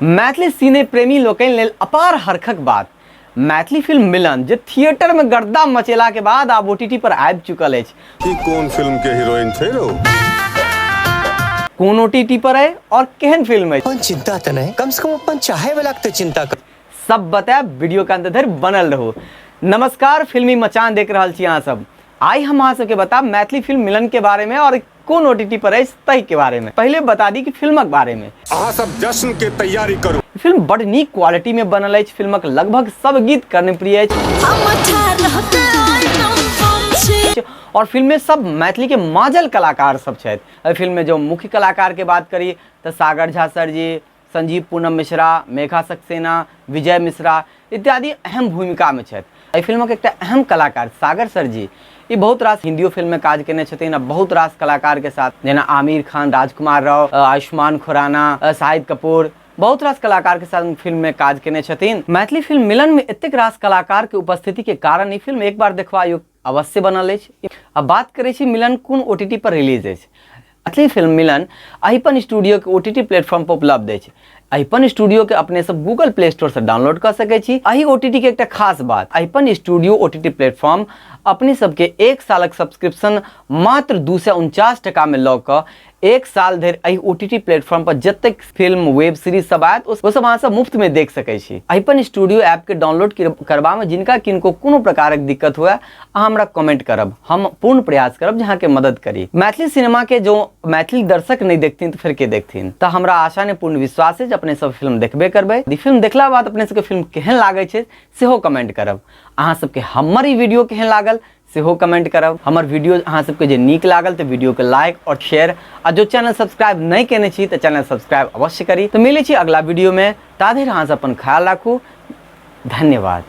मैथिली सिने प्रेमी लोकनि लेल अपार हर्खक बात। मैथिली फिल्म मिलन जे थिएटर में गर्दा मचेला के बाद आब ओटीटी पर आबि चुकल अछि। ई कोन फिल्म के हीरोइन छै रौ? कोन ओटीटी पर है और केहन फिल्म है, अपन चिंता त नहीं, कम से कम अपन चाहे वाला के त चिंता कर। सब बतायब, वीडियो के अंत धरि बनल रहू। नमस्कार, फिल्मी मचान देख रहल छी अहाँ सब। आइ हम अहाँ सबके बताब मैथिली फिल्म मिलन के बारे में और कोन ओटीटी पर अछि ताहि के बारे में। पहिले बता दी कि फिल्मक बारे में। अहाँ सब जश्न के तैयारी करू। फिल्म बड नीक क्वालिटी में बनल अछि। फिल्मक लगभग सब गीत कर्णप्रिय अछि और फिल्म में सब मैथिली के माजल कलाकार सब छथि। एहि फिल्म में जो मुख्य कलाकार के बात करी तऽ सागर झा सर जी, संजीव पूनम मिश्रा, मेघा सक्सेना, विजय मिश्रा इत्यादि अहम भूमिका में छथि। एहि फिल्मक एकटा अहम कलाकार सागर सर जी ई बहुत रास हिंदियो फिल्म में काज केने छथिन आ बहुत रास कलाकार के साथ, जेना आमिर खान, राजकुमार राव, आयुष्मान खुराना, शाहिद कपूर, बहुत रास कलाकार के साथ फिल्म में काज केने छथिन। मैथिली फिल्म मिलन में एतेक रास कलाकार के उपस्थिति के कारण ई फिल्म एक बार देखबा योग्य अवश्य बनल अछि। अब बात करै छी मिलन कोन ओटीटी पर रिलीज अछि। मैथिली फिल्म मिलन अहिपन स्टूडियो के ओटीटी प्लेटफॉर्म पर उपलब्ध अछि। अहिपन स्टूडियो के अपने सब गूगल प्ले स्टोर से डाउनलोड कऽ सकै छी। एहि ओटीटी के एकटा खास बात, अहिपन स्टूडियो ओटीटी प्लेटफॉर्म अपने सबके 1 सालक सब्सक्रिप्शन मात्र 249 टका में लऽ कऽ 1 साल धरि एहि ओटीटी प्लेटफॉर्म पर जतेक फिल्म वेब सीरीज सब आयत ओ सब अहाँ सब मुफ्त में देख सकै छी। अहिपन स्टूडियो ऐप के डाउनलोड करबा में जिनका किनको कोनो प्रकारक दिक्कत हुए अहाँ हमरा कमेंट करब, हम पूर्ण प्रयास करब जे अहाँके मदद करी। मैथिली सिनेमा के जो मैथिली दर्शक नहीं देखथिन तो फिर के देखथिन, तो हमरा आशा ने पूर्ण विश्वास है जे अपने सब फिल्म देखबे करबै। ई फिल्म देखला बाद अपने सबके फिल्म केहन लागै छै सेहो कमेंट करब। अहाँ सबके हमर ई वीडियो केहन लागल सेहो कमेंट करब। हमर वीडियो अहाँ सबके जे नीक लागल तऽ वीडियो के लाइक और शेयर, आ जो चैनल सब्सक्राइब नहीं केने छी तऽ चैनल सब्सक्राइब अवश्य करी। तऽ मिलै छी अगला वीडियो में, ता धरि अहाँ सब अपन ख्याल राखू। धन्यवाद।